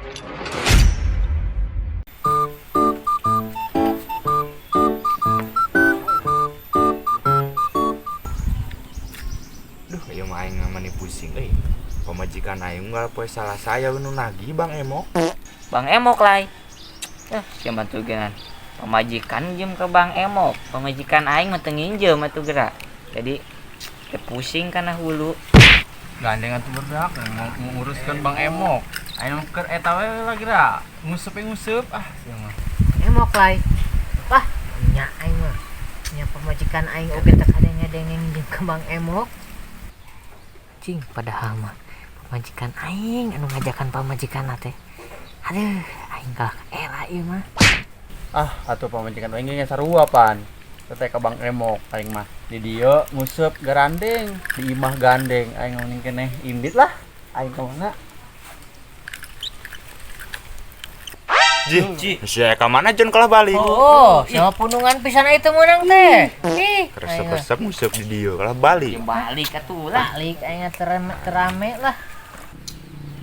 Duh, ieu mah aing mani pusing euy. Pamajikan aing unggal poe Salasa aya nu nagih Bang Emok. Bang Emok lai. Sia bantu genan. Pamajikan nginjem ke Bang Emok. Pamajikan aing mah teu nginjem atuh geura. Jadi teu pusing kana hulu. Gandeng atuh berdak nguruskeun Bang Emok. Aing mah keur eta we lah geura. Nguseup nguseup ah sia mah. Emok lai. Wah, nya aing mah. Nya pamajikan aing oge teh kadang-kadang nginjem ke Bang Emok. Cing, padahal mah pamajikan aing anu ngajakan pamajikan teh. Aduh, aing kalah era ieu mah. Ah, atuh pamajikan aing ge sarua pan. Teh ka Bang Emok aing mah. Di dieu nguseup garandeng, di imah gandeng aing mending keneh indit lah. Aing ka mana? Jih, sia ka mana Jon kalah balik? Oh, sama punungan pisan itu meunang teh. Ih, resep-resep nguseup di dieu kalah balik. Balik atuh lah. Balik aing terame, terame lah.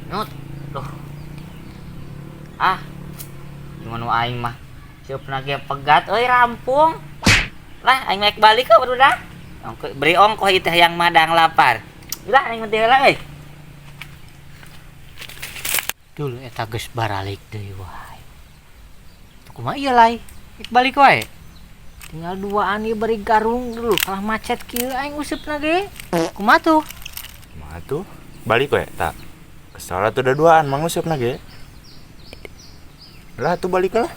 Nut, loh. Ah. Gimana aing mah? Ceupna ge pegat euy rampung. Lah aing naik balik ke barudak. Ongkoh beri ongkoh ieu teh yang madang lapar. Lah aing mah teh heula euy. Dulu eta geus baralik deui wae. Kumaha ieu lai? Ik balik wae. Tinggal duaan ieu bari garung dulu kalah macet kieu aing usupna ge. Kumaha tuh? Kumaha tuh? Balik wae tak. Kesal atuh da duaan mang usupna ge. Lah tuh balik lah.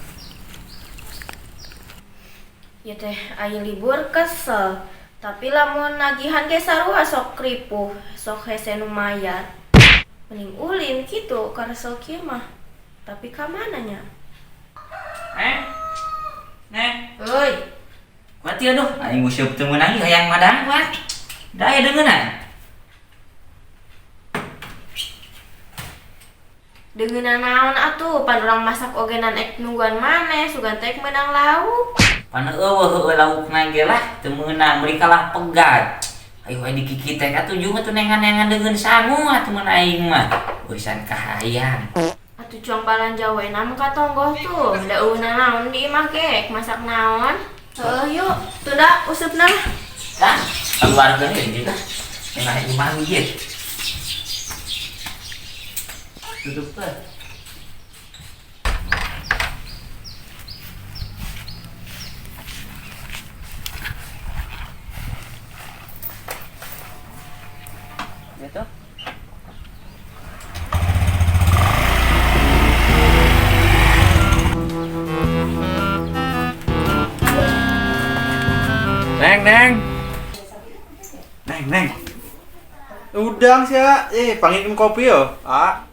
Ya teh aya libur kesel. Tapi lamun nagihan ge sarua sok ripuh, sok hese nu mayar. Mending ulin kitu karesel kieu mah. Tapi ka mana nya? Neng. Neng. Euy. Kuat ieu duh, aing nguseup teu meunang ieu hayang madang kuat. Da aya deungeunna. Deungeunna naon atuh, pan urang masak oge nan ek nungguan maneh, sugan teh ek meunang lauk. Pan eueuh heueuh laukna ge lah, teu meunang meuli kalah pegat. Ayo we dikikit teh atuh jeung atuh nengan-nengan deungeun sangu atuh mun aing mah. Urusan kahayang. Atuh cuang balanja we na ka tonggoh tuh, da eueuh naon di imah ge, masak naon. Heueuh yuk, tunda usupna. Lah, keluarga ge juga. Nengan imah ieu. Tutup teh. Gitu. Neng, neng. Neng, neng. Udang sih ya. Panggilin kopi yo. Ah.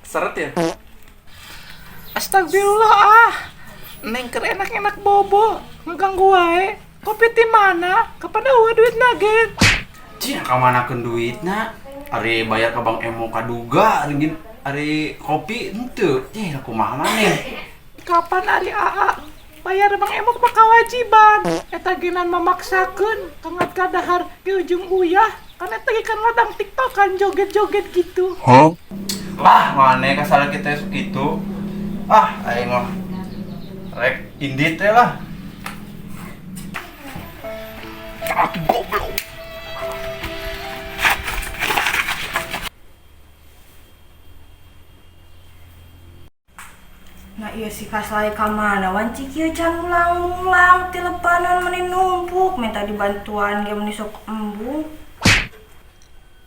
Seret ya. Astagfirullah ah. Neng keur enak-enak bobo, ngeganggu wae. Kopi ti mana? Kapan eueuh duit nage? Cih, ka manakeun duitna? Ari bayar ka Bang Emo kaduga, ari ari kopi henteu. Cih, kumaha maneh? Kapan ari AA bayar Bang Emok mah kewajiban. Eta genan memaksakeun kangat kadahar di ujung uyah. Kan eta ge kan ladang TikTokan joget-joget gitu. Huh? Lah, maneh kasalah kita gitu. Ah, aing mah rek indit teh lah. Atuh goblok. Nah iya si kaslai ka mana wanci kieu can mulang-mulang ti lepanan meni numpuk minta dibantuan ge meni sok embung.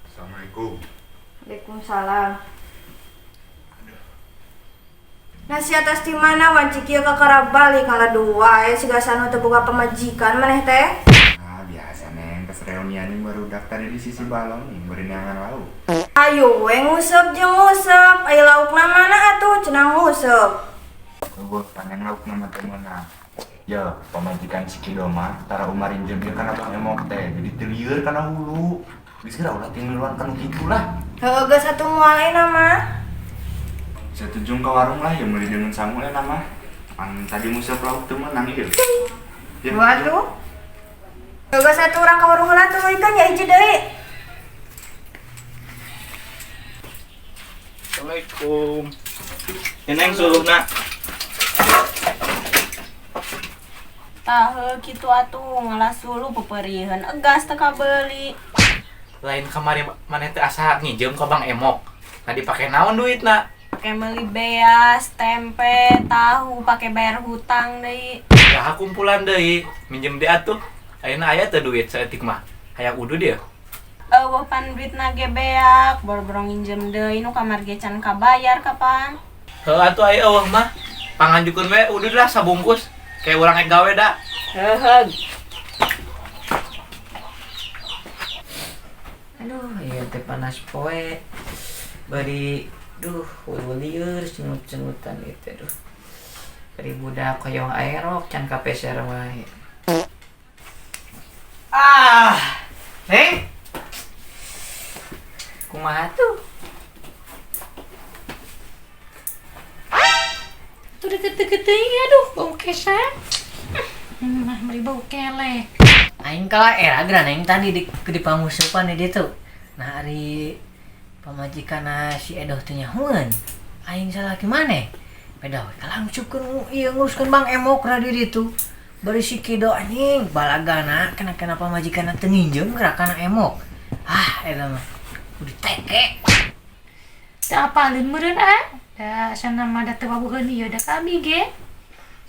Assalamualaikum. Waalaikumsalam. Nasi atas di mana wanci kieu kakara balik ngala dua ya siga sanu teu boga pamajikan maneh teh. Ah biasa neng pas reunian baru daftar di sisi balong nih beri neangan lauk. Ayo we nguseup jeung nguseup aya laukna mana atuh cenah nguseup. Eueuh panjang lauk nama teu meunang. Ya, pamajikan si Kido mah tara umarin jeung ieu kana Bang Emok teh jadi teu lieur kana hulu. Geus geura ulah tinggal kan kitu lah. Heueuh geus atuh moal euna mah. Satujung ke warung lah ya meuli deungeun sangu euna mah. Pan tadi nguseup lauk teu meunang ieu. Ya, waduh. Heueuh geus atuh urang ka warung heula tuluy kan ya hiji deui. Assalamualaikum. Neng suluhna. Tah heuh kitu atuh ngalah suluh peperiheun egas teu kabeuli. Lain kamari maneh teh asa ngijeum ka Bang Emok. Nah dipake naon duitna? Pake meuli beas, tempe, tahu, pake bayar hutang deui. Ya kumpulan deui, minjem deui atuh. Ayeuna aya teu duit saeutik mah. Hayang udu dia. Eueuh pan duitna ge beak, boro-boro nginjem deui nu kamar ge can kabayar kapan. Heuh atuh aya eueuh mah. Panganjukeun we udud lah sabungkus. Kayak urang rek gawe da. Heuh. Aduh, ieu teh panas poe. Bari duh lieur cenut-cenutan ieu teh duh. Bari budak hoyong aerok can kapeser wae. Ah, Neng. Kumaha tuh? Tuh deket-deket aduh, bau kesa. Mah beli bau kelek. Aing kalah era geura neng tadi di pangusupan di ditu. Nah ari pamajikan si Edoh teh nyahoeun. Aing salaki maneh. Beda we kalah ngusupkeun ieu nguruskeun Bang Emok ra di ditu. Bari si Kido anjing balagana kena-kena pamajikanna teu nginjem geura kana Emok. Ah eta mah kudu teke. Teu apaleun meureun ah. Da sana mah da teu wabuheun ieu da kami ge.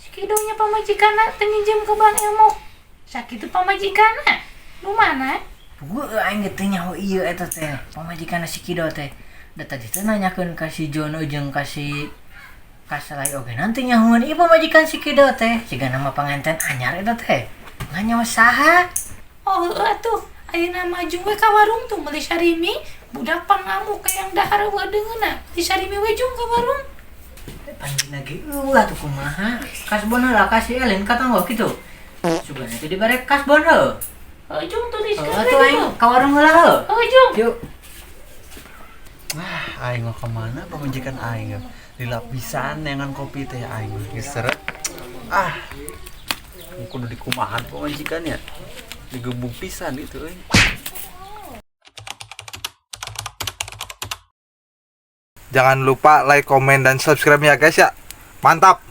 Si Kido nya pamajikanna teu nginjem ka Bang Emok. Sakitu pamajikanna. Nu mana? Puguh aing ge teu nyaho ieu eta teh pamajikanna si Kido teh. Da tadi teh nanyakeun ka si Jono jeung ka si Kasalai oge nanti nyahoan ieu pamajikan si Kido teh. Siga nama panganten anyar eta teh. Nganyawa saha? Oh heueuh atuh. Ayeuna maju we ka warung tuh meuli sarimi. Budak pangamuk hayang dahar eueuh deungeunna. Meuli sarimi we jung ka warung. Panggilna ge eueuh atuh kumaha? Kasbon heula ka si Elin ka tanggo kitu. Sugana teh dibere kasbon heuh. Heuh jung tuliskeun Heuh we atuh aing kitu. ka warung heula heuh. Heuh jung. Yuk. Wah, aing mah kemana pamajikan aing ya? Di lapisan neangan kopi teh aing mah geus seret. Ah. Kudu dikumahan pamajikan ya. Digebuk pisan itu euy. Jangan lupa like, komen, dan subscribe ya guys ya. Mantap!